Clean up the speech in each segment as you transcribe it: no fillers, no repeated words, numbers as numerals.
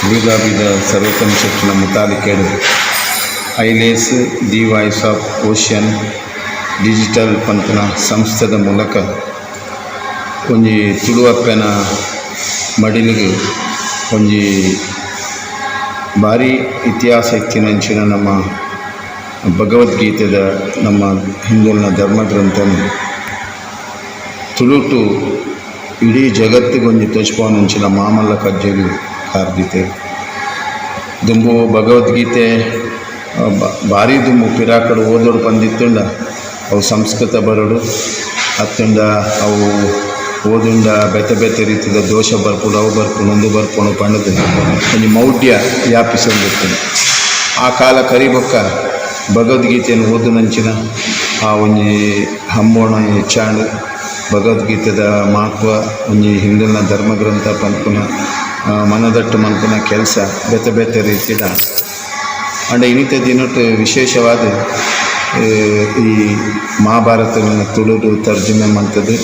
ಗುರುಗಾಬಿದ ಸರ್ವೋತ್ತಮ ಶೆಟ್ಟಿನ ಮುತಾಲಿಕೆಡ್ ಐಲೇಸ್ ದಿ voice of ocean digital ಪನ್ಪುನ ಸಂಸ್ಥೆದ ಮೂಲಕ ಒಂಜಿ ತುಳುವಪ್ಪೆನ ಮಡಿಲಿಗ್ ಒಂಜಿ ಬಾರಿ ಇತಿಹಾಸ ಇತ್ತಿನಂಚಿನ ನಮ್ಮ ಭಗವದ್ಗೀತೆದ, ನಮ್ಮ ಹಿಂದುಲ್ನ ಧರ್ಮ ಗ್ರಂಥನ್ ತುಳುಟು ಇಡೀ ಜಗತ್ತಿಗೆ ಒಂಜಿ ತೋಜ್ಪಾವುನಂಚಿನ ಮಾಮಲ್ಲ ಕಜ್ಜೊಗು ಕಾರ್ದಿತೆರ್. ದುಂಬು ಭಗವದ್ಗೀತೆ ಬಾರಿ ದುಂಬು ಪಿರಾಕಡ್ ಓದೊಡು ಪಂದಿತ್ತುಂಡ ಅವು ಸಂಸ್ಕೃತ ಬರೊಡು ಅತ್ತುಂಡ ಅವು ಓದುಂಡ ಬೇತೆ ಬೇತೆ ರೀತಿದ ದೋಷ ಬರ್ಪುಂಡು, ಅವು ಬರ್ಪುಂಡು, ಉಂದು ಬರ್ಪುಂಡು ಪಂಡುದು ಒಂಜಿ ಮೌಢ್ಯ ವ್ಯಾಪಿಸೊಂದಿತ್ತುಂಡು. ಆ ಕಾಲ ಕರಿಬೊಕ್ಕ ಭಗವದ್ಗೀತೆನ್ ಓದುನಂಚಿನ ಆ ಒಂಜಿ ಹಂಬೋಣ ಹೆಚ್ಚಾಂಡ್. ಭಗವದ್ಗೀತೆದ ಮಹತ್ವ, ಒಂಜಿ ಹಿಂದುಲ್ನ ಧರ್ಮ ಗ್ರಂಥ ಪನ್ಪುನ ಮನದಟ್ಟು ಮನ್ಪುನ ಕೆಲಸ ಬೇತೆ ಬೇತೆ ರೀತಿದ. ಆಂಡ ಇನಿತ ದಿನಟ್ ವಿಶೇಷವಾದ್ ಈ ಮಹಾಭಾರತನ್ ತುಳುಟು ತರ್ಜುಮೆ ಮಂತುದು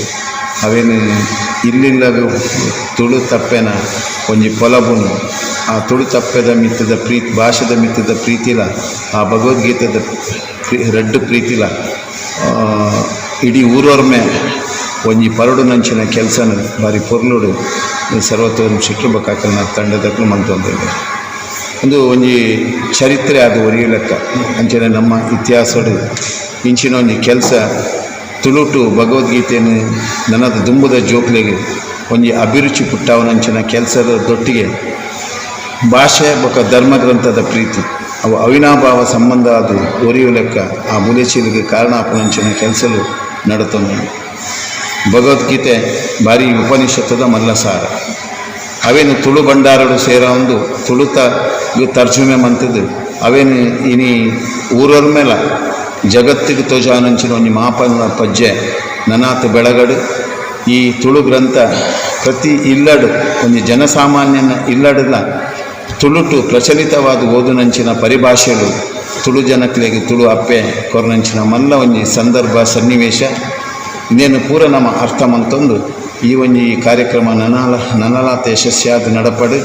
ಅವೆನ್ ಇಲ್ಲಿಲ್ಲಗ್ ತುಳುತಪ್ಪೆನ ಒಂಜಿ ಪೊಲಬುನು, ಆ ತುಳುತಪ್ಪೆದ ಮಿತ್ತುದ ಪ್ರೀತಿ, ಭಾಷೆದ ಮಿತ್ತುದ ಪ್ರೀತಿಲ, ಆ ಭಗವದ್ಗೀತೆದ ರಡ್ಡ್ ಪ್ರೀತಿಲ ಇಡೀ ಊರೊರ್ಮೆ ಒಂಜಿ ಪರಡುನಂಚಿನ ಕೆಲಸನ್ ಬಾರಿ ಪೊರ್ಲುಡು ಸರ್ವತೋಮುಖ ಶೆಟ್ರು ಬೊಕ ಅಕಲ್ನ ತಂಡದಕುಲು ಮಂತೊಂದುಲ್ಲೆರ್. ಉಂದು ಒಂಜಿ ಚರಿತ್ರೆ ಆದ್ ಒರಿಯುಲೆಕ್ಕ. ಅಂಚನೆ ನಮ್ಮ ಇತಿಹಾಸಡ್ ಇಂಚಿನ ಒಂಜಿ ಕೆಲಸ, ತುಳುಟು ಭಗವದ್ಗೀತೆನ್ ನನದ ದುಂಬುದ ಜೋಕ್ಲೆಗ್ ಒಂಜಿ ಅಭಿರುಚಿ ಪುಟ್ಟಾವುನಂಚಿನ ಕೆಲಸದ ದೊಟ್ಟಿಗೆ ಭಾಷೆ ಬೊಕ ಧರ್ಮ ಗ್ರಂಥದ ಪ್ರೀತಿ ಅವು ಅವಿನಾಭಾವ ಸಂಬಂಧ ಆದ್ ಒರಿಯುಲೆಕ್ಕ, ಆ ಬುಲೆಚಿಲ್ಗ್ ಕಾರಣ ಆಪುನಂಚಿನ ಕೆಲಸಲು ನಡತೊಂದುಂಡು. ಭಗವದ್ಗೀತೆ ಬಾರಿ ಉಪನಿಷತ್ತುದ ಮಲ್ಲ ಸಾರ. ಅವೆನ್ ತುಳು ಭಂಡಾರಡು ಸೇರಾವೊಂದು ತುಳುತ ತರ್ಜುಮೆ ಮಂತುದು ಅವೆನ್ ಇನಿ ಊರೊರ್ಮೆಲ ಜಗತ್ತಿಗೆ ತೋಜಾನಂಚಿನ ಒಂಜಿ ಮಾಪನ ಪಜ್ಜೆ ನನಾತ್ ಬೆಳಗಡ್. ಈ ತುಳು ಗ್ರಂಥ ಪ್ರತಿ ಇಲ್ಲಡ್, ಒಂಜಿ ಜನಸಾಮಾನ್ಯನ ಇಲ್ಲಡ್ಲ ತುಳುಟು ಪ್ರಚಲಿತವಾದ ಓದುನಂಚಿನ ಪರಿಭಾಷೆಲು ತುಳು ಜನಕ್ಲೆಗ್ ತುಳು ಅಪ್ಪೆ ಕೊರ್ನಂಚಿನ ಮಲ್ಲ ಒಂಜಿ ಸಂದರ್ಭ ಸನ್ನಿವೇಶ. ಇಂದೆನ್ ಪೂರ ನಮ ಅರ್ಥ ಮಂತೊಂದು ಈ ಒಂಜಿ ಕಾರ್ಯಕ್ರಮ ನನಲ ನನಲಾತ್ ಯಶಸ್ವಿಯಾದ್ ನಡಪಡ್,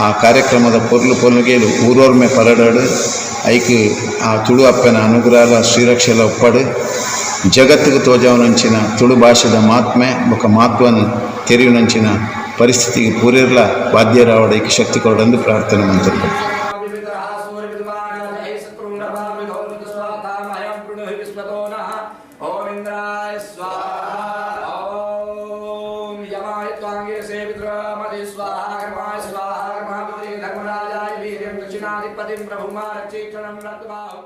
ಆ ಕಾರ್ಯಕ್ರಮದ ಪೊರ್ಲು ಪೊರ್ಲುಗೇಲು ಊರೊರ್ಮೆ ಪರಡಡ್, ಐಕ್ ಆ ತುಳು ಅಪ್ಪೆನ ಅನುಗ್ರಹಲ ಶ್ರೀರಕ್ಷೆಲ ಉಪ್ಪಡ್. ಜಗತ್ತಿಗೆ ತೋಜಾವುನಂಚಿನ ತುಳು ಭಾಷೆದ ಮಹಾತ್ಮೆ ಬೊಕ ಮಹತ್ವನ್ ತೆರಿಯುನಂಚಿನ ಪರಿಸ್ಥಿತಿಗ್ ಪೂರೆರ್ಲ ಬಾಧ್ಯರಾವಡ್, ಐಕ್ ಶಕ್ತಿ ಕೊರಡ್ ಪ್ರಾರ್ಥನೆ ಮಂತೊಂದುಲ್ಲೆ. ओम इंद्राय स्वाहा, ओम यमाय त्वांगिरसे पितृमते स्वाहा, कर्माय स्वाहा, कर्मापितरे धर्मराजाय वीर्यं दक्षिणाधिपतिं प्रभुमारक्षेक्षणं रत्वाहु।